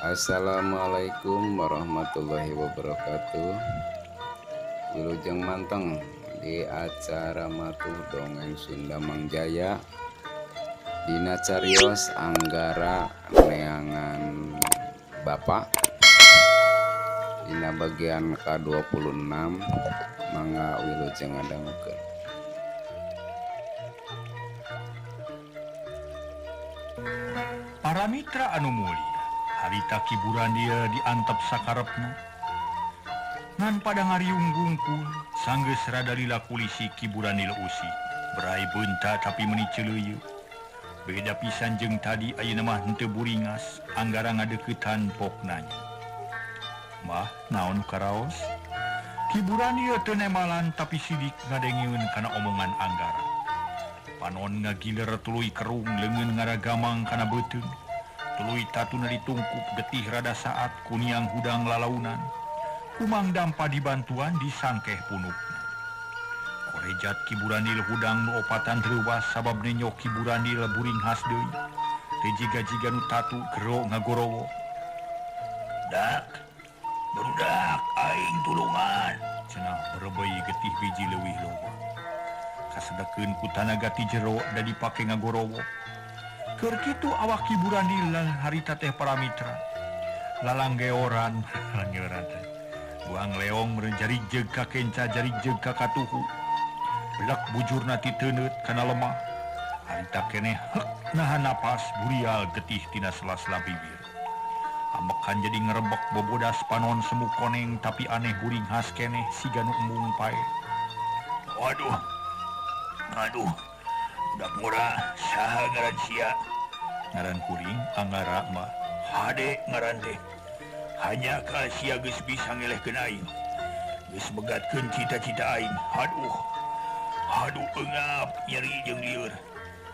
Assalamualaikum warahmatullahi wabarakatuh. Wilujeng manteng di acara Matuh Dongeng Sunda Mangjaya. Dina carios Anggara neangan Bapak. Dina bagian ke-26 mangga wilujeng ngadangukeun. Para mitra anu mulia, harita Ki Burandil diantep sakarepna. Ngan pada ngariung gungkul, sanggeus rada lila kulisi Ki Burandil usik. Berai beunta tapi meuni ceuleuyeu. Beda pisan jeung tadi ayeuna mah henteu buringas, Anggara ngadeuketan pok nanya. Mah, naon karaos? Ki Burandil teu nemalan tapi sidik ngadengeun kana omongan Anggara. Panon ngagiler tuluy kerung leungeun ngaragamang kana beuteung. Tuluy tatuna ditungkup getih rada saat kuniang hudang lalaunan. Kumang dampa dibantuan disangkeh punukna. Korejat Ki Burandil hudang nu opatan reuwas sabab nenyok Ki Burandil buringhas deui. Teu jiga-jiga nu tatu gero ngagorowo. Dak, barudak aing tulungan, cenah berebei getih biji leuwih loba. Kasedekeun ku tanaga ti jero da dipake ngagorowo. Keur kitu awak Ki Burandil harita teh para mitra. Lalanggeoran, lalanggeoran teh. Buang leong meureun jari jeung ka kenca jari jeung ka katuhu. Belak bujurna ti teuneut kana lemah. Harita keneh heuk nahan napas burial getih tina sela-sela bibir. Amekan jadi ngerebek bobodas panon semu koneng tapi aneh buringhas keneh siga nu embung pae. Waduh. Aduh, budak murah, saha ngaran sia? Ngaran kuring, Anggara mah. Hade ngaran teh. Hanya ka sia geus bisa ngelehkeun aing. Geus megatkeun cita-cita aing. Aduh. Aduh eungap nyeri jeung lieur.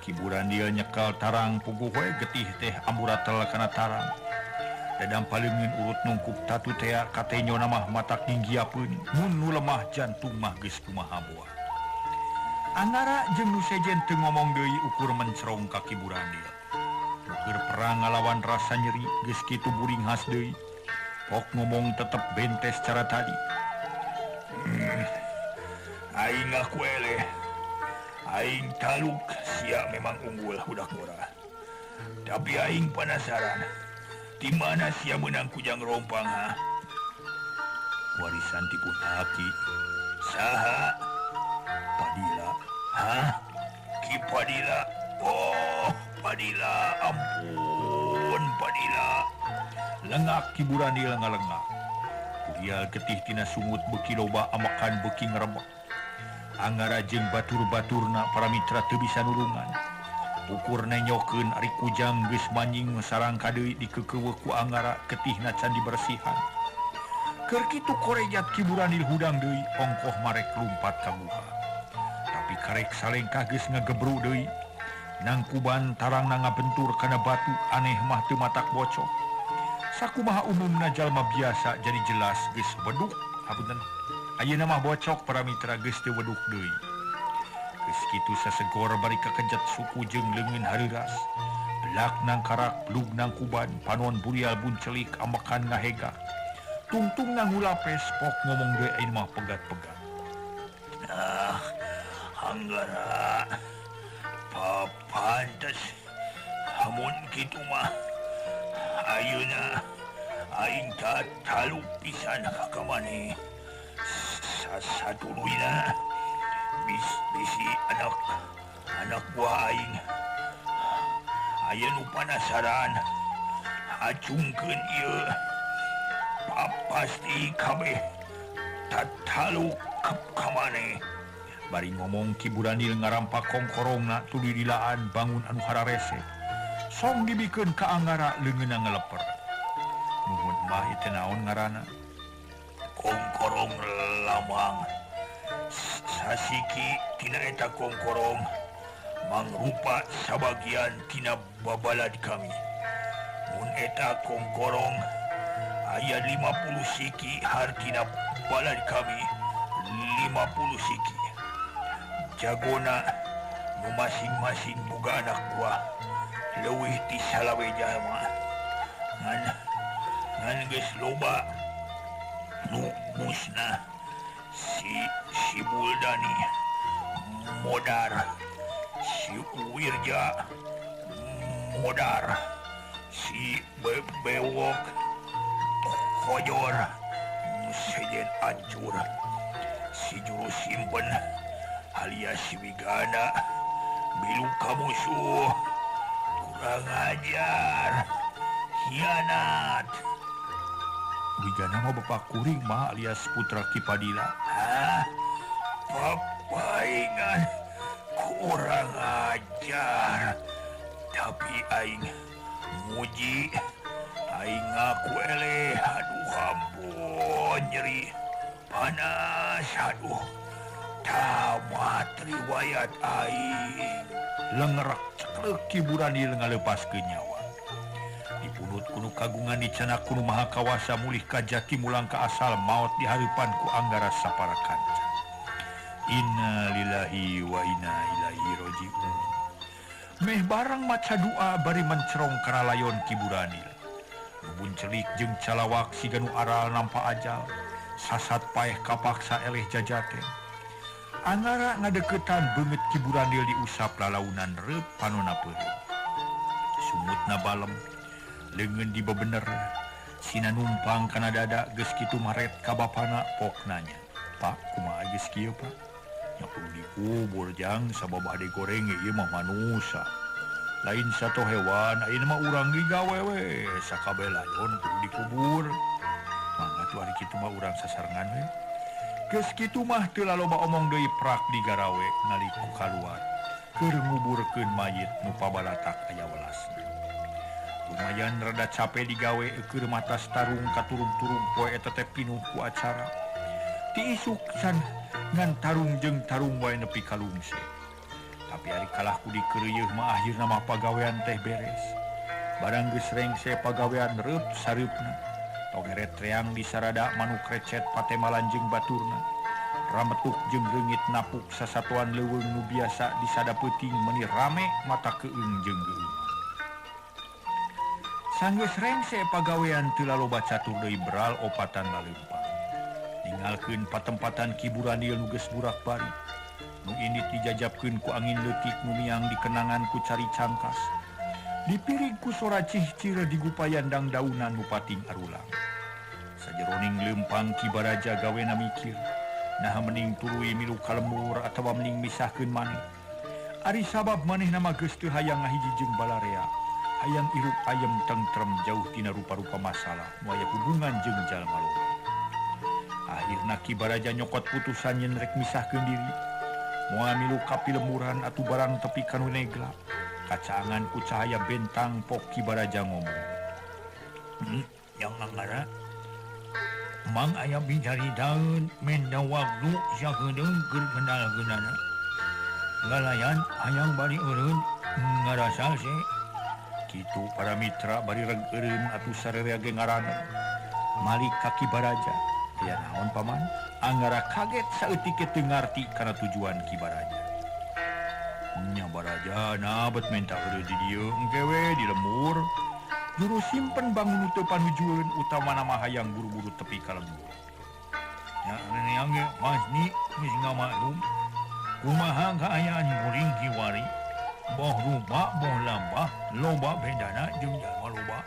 Ki Burandil nyekal tarang puguh we getih teh amburatel kana tarang. Dadam paleungeun urut nungkup tatu tea katenyona mah matak ninggiapeun. Mun nu lemah jantung mah geus kumaha boa. Anggara jeung nu sejen teu ngomong deui ukur mencerong ka Ki Burandil. Ukur perang ngalawan rasa nyeri geus kitu buringhas deui. Pok ngomong tetep bentes cara tadi. Aing ngaku eleh. Aing taluk sia memang unggul budak murah. Tapi aing penasaran. Di mana sia menang kujang rompang ha? Warisan ti pun aki. Saha? Padila. Hah? Ki Padila. Oh, Padila, ampun Padila. Lengak Ki Burandil ngalengak. Burial getih tina sungut beuki loba amakan beuki ngerebek. Anggara jeung batur-baturna para mitra teu bisa nulungan. Ukur nenyokeun ari kujang geus manjing sarang kadeui dikeukeuweuh ku Anggara getihna can dibersihan. Keur kitu korejat Ki Burandil hudang deui ongkoh marek lumpat ka guha. Tapi karek salengkah geus ngagebru deui. Nangkuban tarangna ngabentur kana batu aneh mah teu matak bocok. Sakumaha umumna jalma biasa jadi jelas geus beduk hapunten. Ayeuna mah bocok para mitra geus teu weduk deui. Geus kitu sasegor bari kakejet suku jeung leungeun hareuras. Belak nangkarak, blug nangkuban, panon burial buncelik ambekan ngahega. Tungtungna ngulapes pok ngomong deui ayeuna mah pegat-pegat. Ah, Anggara. Papantes amun kitu mah ayeuna aing tataluk pisan ka maneh. Satuluyna bisi anak buah aing aya nu panasaran acungkeun ieu pasti kabeh tataluk ka maneh. Bari ngomong Ki Burandil ngarampak kongkorongna tuluy dilaan bangun anu hararese. Song dibikeun ka Anggara leungeunna ngeleper. Nuhun mah ieu teh naon ngaranna? Kongkorong lamang. Sasiki tina eta kongkorong mangrupa sabagian tina babalad kami. Mun eta kongkorong aya 50 siki hartina balad kami 50 siki. Jagona nu masing-masing boga anak buah leuwih ti salawe jalma. Ngan Ngan geus loba nu musnah si si Buldani modar, si Wirja modar, si Bewok kojor, sejen ancur, si juru simpen alias si Wigana bilu kamusuh, kurang ajar, hianat. Wigana mah bapak kuring mah alias putra Ki Padila. Hah? Papaingan kurang ajar. Tapi aing muji, aing ngaku eleh. Aduh ampun nyeri panas, aduh tamat riwayat aing. Lengerak ceklek Ki Burani ngalepaskeun nyawa. Dipunut kuno kagungan dicanak kuno maha kawasa mulih ka jati mulang ka asal maot di hareupan ku Anggara sapara kanca. Innalillahi wa inna ilaihi rajiun. Meh barang maca doa bari mencerong kana layon Ki Buranil. Nubun celik jeung calawak siga nu aral nampa ajal. Sasat paeh kapaksa eleh jajaten. Anggara ngadeukeutan beungeut Ki Buranil diusap lalaunan reup panona peureum. Sumutna balem, leungeun dibebener, sina numpang kana dada geus kitu maret ka bapana pok nanya. Pak, kumaha geus kieu, Pak? Nya kudu dikubur jang sabab bade goreng ieu mah manusa. Lain sato hewan, ayeuna mah urang digawe we, sakabeh layon kudu dikubur. Mangga tuh ari kitu mah urang sasarengan we. Geus kitu mah teu laloba omong deui prak digarawe nalika kaluar keur nguburkeun mayit nu pabalatak aya welasna. Lumayan rada capek digawe keur matas tarung katurung-turung poe eta teh pinuh ku acara. Ti isuk can ngan tarung jeung tarung wae nepi ka lungse. Tapi ari kalah ku dikeureuyeung mah akhirna mah pagawean teh beres. Barang geus rengse pagawean reup sareupna. Togeret reang disarada manuk recet patemalan jeung baturna. Rametuk jeung reungit napuk sasatuan leuweung nu biasa disada peuting meuni rame mata keung jeung geuung. Sanggeus rengse pagawean teu laloba catur deui beral opatan laleumpang. Ningalkeun patempatan Ki Buranil nu geus burak bari. Nu indit dijajabkeun ku angin leutik nu miang dikenangan ku cari cangkas. Dipirig ku sora cihcir digupayan dangdaunan nu pating arulang. Sajeroning leumpang Ki Baraja gawena mikir, naha mending tuluy milu ka lembur atawa mending misahkeun maneh. Ari sabab manehna mah geus teu hayang ngahiji jeung balarea, hayang irup ayem tentrem jauh tina rupa-rupa masalah nu aya hubungan jeung jalma loba. Akhirna Ki Baraja nyokot putusan yen rek misahkeun diri. Moal milu ka pilemburan atuh barang tepi ka nu negla. Kacaangan ku cahaya bentang pok Ki Baraja ngomong. Yang Anggara, mang aya bidari daun menda waktu sakedeung keur kenal-kenalna. Galayan hayang bari eureun ngarasa se. Kitu para mitra bari reg eureun atuh sararea ge ngaranna. Malik ka Ki Baraja. Aya naon paman? Anggara kaget saeutik teu ngarti kana tujuan Ki Baraja. Nya Baraja na bet menta eureun di dieu engke we di lembur. Juru simpen bangun teu panujueun utamana mah hayang buru-buru tepi ka lembur. Nya neang ge masni geus ngamaklum kumaha kaayaan kuring kiwari. Boh rupa boh lambah loba bedana jeung jalma loba.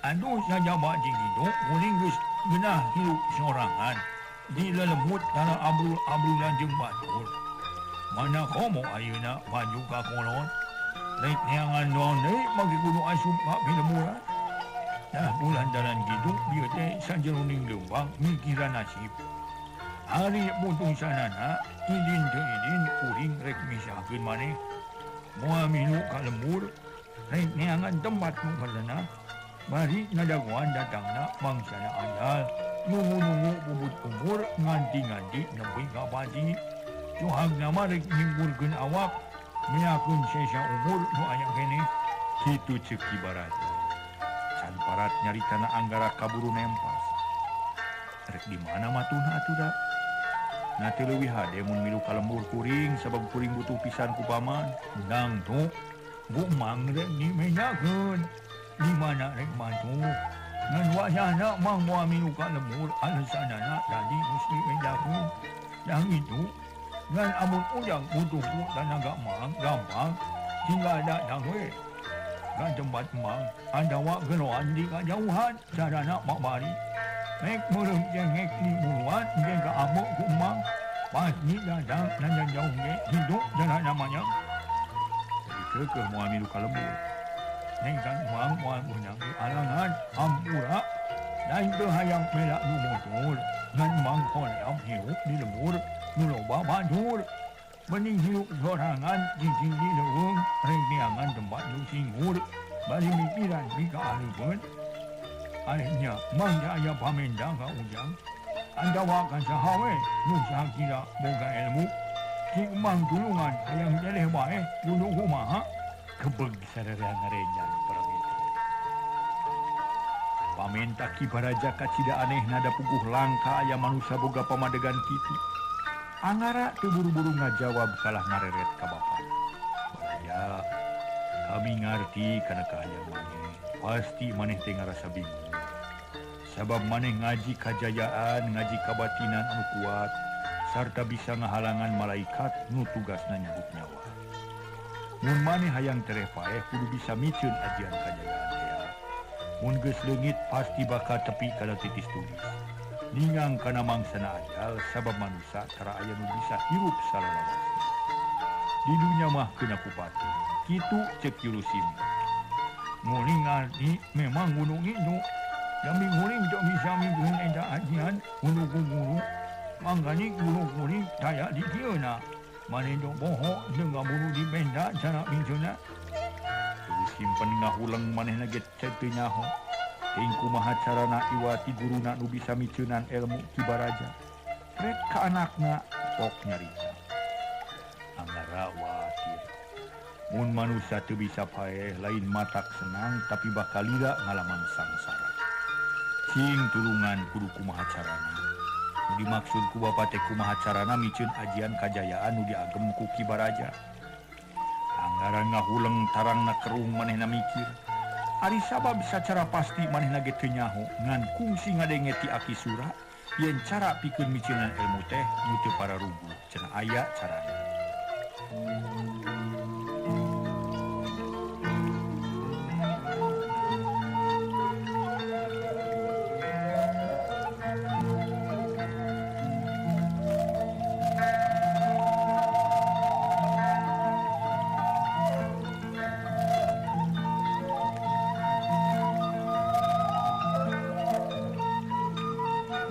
Aduh sajaba di ditu kuring geus geunah hirup sorangan. Di lelembut kana abrul-abrulan jeung batur. Mana komo ayeuna maju ka kolot. Rek neangan doang deui magi kudu asup ka pilemburan. Nah bulan dalan kitu bieu teh sajeroning leumpang mikiran nasib. Ari putusanana idin teu idin kuring rek misahkeun maneh. Moal milu ka lembur rek neangan tempat nu karena bari ngadagoan datangna mangsana ajal. Nunggu-nunggu bubut umur nganti-nganti nepi ka pati. Juhag nama rek nyingkurkeun awak miakeun sesa umur nu aya keneh. Kitu ceuk Ki Baraja. Can parat nyaritana Anggara kaburu nempas. Rek di mana matuna atuh da? Na teu leuwih hade mun milu ka lembur kuring sabab kuring butuh pisan ku paman. Ndang tu bu mang rek dimenyakeun. Di mana rek matu? Ngan wayahna mang moal milu ka lembur alesanana tadi mesti menjaku. Yang itu ngan amun ujang butuh ku tanaga mang gampang tinggal datang we. Ka tempat mang andawa geloan di kajauhan sarana babari. Mek meureum jengek di buruan jeung ka amuk ku mang. Pasti datang nanya jauh ge hidup jalan namanya. Jadi kekeh moal milu ka lembur. Neng kan mang moal meunang alangan hampura. Lain teu hayang melak nu motor. Ngan mang hoream hirup di lembur nu loba batur. Bening hirup sorangan cicing di leuweung rek neangan tempat nu singhur. Bari mikiran mika aleupeun. Akhirnya mang teh aya pamenda ka ujang. Andawa ka saha we nu sakira boga ilmu. Cik mang tulungan hayang jeleh bae kudu kumaha. Kebeg sararea ngarejan para mitra. Pamenta Ki Baraja kacida aneh nada puguh langka aya manusia boga pamadegan kitu. Angara teu buru-buru ngajawab kalah ngareret ka bapa. Baraja, kami ngarti kana kahayang maneh. Pasti maneh teh ngarasa bingung. Sabab maneh ngaji kajayaan, ngaji kabatinan anu kuat, sarta bisa ngahalangan malaikat nu tugasna nyabut nyawa. Mun maneh hayang tereh paeh kudu bisa miceun ajian kajayaan teh. Mun geus leungit pasti bakal tepi kana titis tulis. Ningang kana mangsana ajal sabab manusia tara aya nu bisa hirup salalawasna. Di dunya mah kena kupati. Kitu cek juru simi. Nguling ngarti memang gunung itu. Dami nguling teu bisa mingguin eta ajian kudu ku guru. Mangkani guru kuring taya di dieuna. Maneh teu boho jeung ngaburu di benda cara miceunna. Terus simpen ngahuleng manehna ge teu nyaho. Ting kumaha carana iwati guruna nu bisa miceunan ilmu Ki Baraja. Rek ka anakna pok nyarita. Angara watir. Mun manusia teu bisa paeh lain matak senang tapi bakal lila ngalaman sangsara. Cing tulungan kudu kumaha carana. Nu dimaksud ku bapa teh kumaha carana miceun ajian kajayaan nu diagem ku Ki Baraja. Angara ngahuleng tarangna kerung manehna mikir. Ari sabab sacara pasti manehna ge teu nyaho ngan kungsi ngadenge ti Aki Sura yen cara pikeun miceunan ilmu teh nu teu pararuguh cenah aya carana.